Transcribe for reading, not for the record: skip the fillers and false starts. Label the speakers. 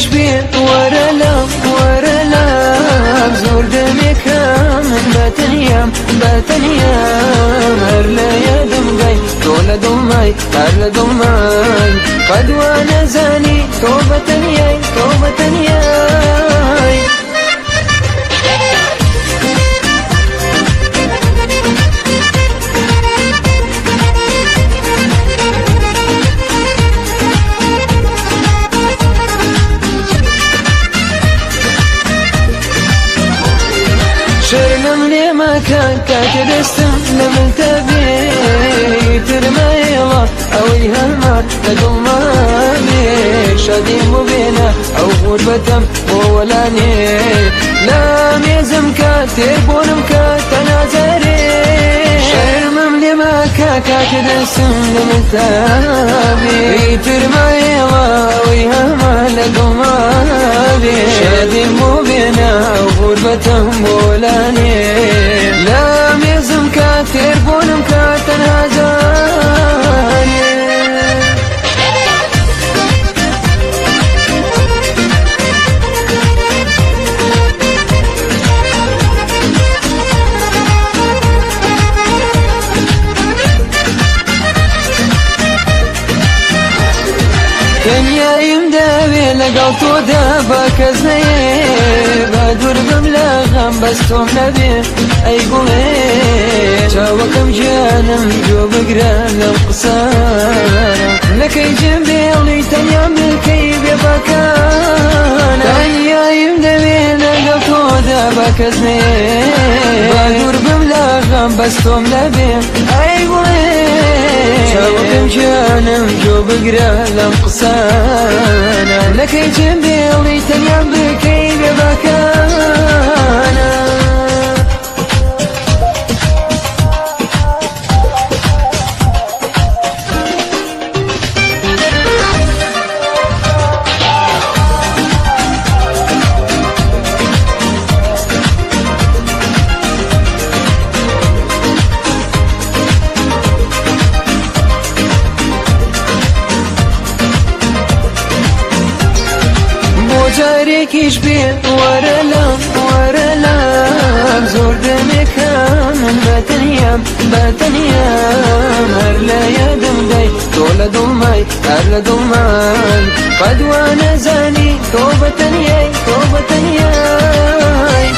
Speaker 1: جارێکیش بێ وەرە لام وەرە لام زۆر دەمێکە من بەتەنیام بەتەنیام هەر لە یادم دای تۆ لە دڵمای هەر لە دڵمای قەد وا نەزانی تۆ بەتەنیای تۆ بەتەنیای. شەرمم لێ مەکە کاتێ دەستم لە ملتە بێ ئیتر مەیەڵە ئەوەی هەمە لە دڵما بێ شادیم بۆ بێنە ئەو غوربەتەم بۆ وەلانێ لە مێزم کە تێر بۆنم کە تەنازەرێ شەرمم لێ مەکە کاتێ دەستم لە ملتە بێ ئیتر مەیەڵە ئەوەی هەمە لە دڵما بێ شادیم بۆ بێنە ئەو غوربەتەم بۆ وەلانێ لە مێزم کە تێر بۆنم کە تەنها جارێ. تەنیاییم دەوێ لەگەڵ تۆدا با کەس نەیێ با دوور بم لە غەم بەس تۆم نەبێ ئەی گوڵێ چاوەکەم گیانم گوێ بگرە لەم قسانە نەکەی جێم بێڵی تەنیام بکەی بێباکانە تەنیاییم دەوێ لەگەڵ تۆدا با کەس نەیێ با دوور بم لە غەم بەس تۆم نەبێ ئەی گوڵێ چاوەکەم گیانم گوێ بگرە لەم قسانە نەکەی جێم بێڵی تەنیام بکەی بێباکانە. بۆ جارێکیش بێ وەرە لام وەرە لام زۆر دەمێکە من بەتەنیام بەتەنیام هەر لە یادم دای تۆ لە دڵمای هەر لە دڵمای قەد وا نەزانی تۆ بەتەنیای تۆ بەتەنیای.